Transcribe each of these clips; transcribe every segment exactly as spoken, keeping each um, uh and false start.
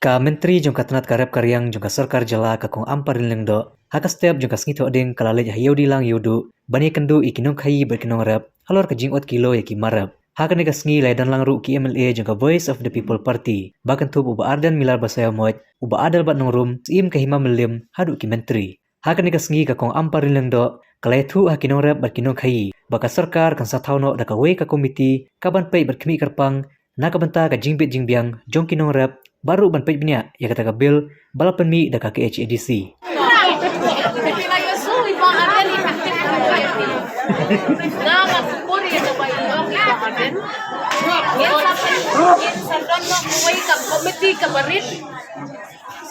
Ka Myntri jong ka tnat ka rep ka riang jong ka sorkar jylla ka Kong Ampareen Lyngdoh, ha ka step jong ka sngi Thohdieng ka la leit ha Ïewdilang Ïewduh ban ïakynduh ïa ki nongkhaïi bad ki nongrep halor ka jingot kilo ïa ki mar rep. Ha kane ka sngi la ïadon lang ruh ki M L A jong ka Voice of the People Party, ba kynthup u Bah Ardent Miller Basaiawmoit, u Bah Adelbert Nongrum, Syiem ka Hima Mylliem, haduh ki myntri. Ha kane ka sngi ka Kong Ampareen Lyngdoh ka la ïathuh ha ki nongrep bad ki nongkhaïi ba ka sorkar kan sa thaw noh da kawei ka komiti kaban peit bad khmih kyrpang na ka bynta ka jingbit jingbiang jong ki nongrep, bad ruh ban peit bniah ïa kata ka bill ba la pynmih da ka K H A D C.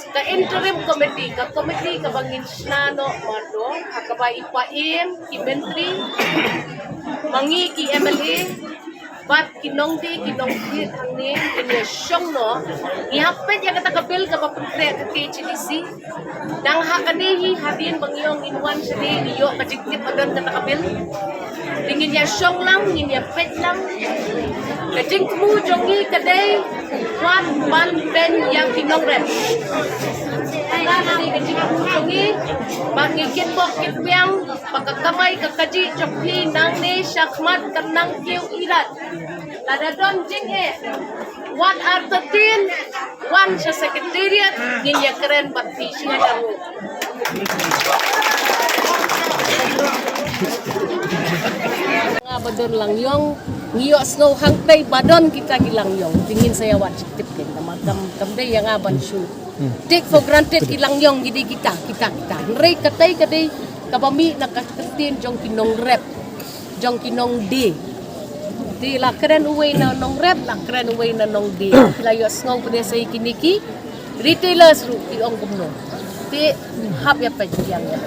Ka interim committee, ka committee kaba ngin shna noh marto, ha kaba i Paiem, ki myntri, ma ngi ki M L A, bad ki nongdie, ki nongkit hangne, ngin ïa shong noh, ngi hap peit ïa kata ka bill kaba pynkhreh ka K H A D C. Dang ha kane hi hadien ba ngi ong ngin wan shane ngi ïoh ka jingtip ba don kata ka bill. Te ngin ïa shong lang, ngin ïa peit lang. Ka jingthmu jong ngi ka dei wat ban beiñ ïa ki nongrep. Kata ka dei ka jingthmu jong ngi, ba ngi kitbok kitbiang ba ka kamai ka kajih jong phi nangne shakhmat kan nang kiew irat. Lada don jingeh, wat artatien wan sha secretariat, ngin ïa kren bad phi sha ka ruh. Nga ba don Langïong, ngi ïohsngew hangtei ba don kita ki Langïong. Te ngin sa ïa wad jingtip kein, namar kam, kam dei ïa nga ban shu take for granted ki Langïong, ki dei kita, kita, kita. Hynrei katei ka dei kaba mih na ka ktien jong ki nongrep, jong ki nongdie. Te la kren uwei na nongrep, la kren uwei na nongdie. Ki la ïohsngew pynïasai kine ki retailers ruh ki ong kumno. Te hap ïa peit ïa nga.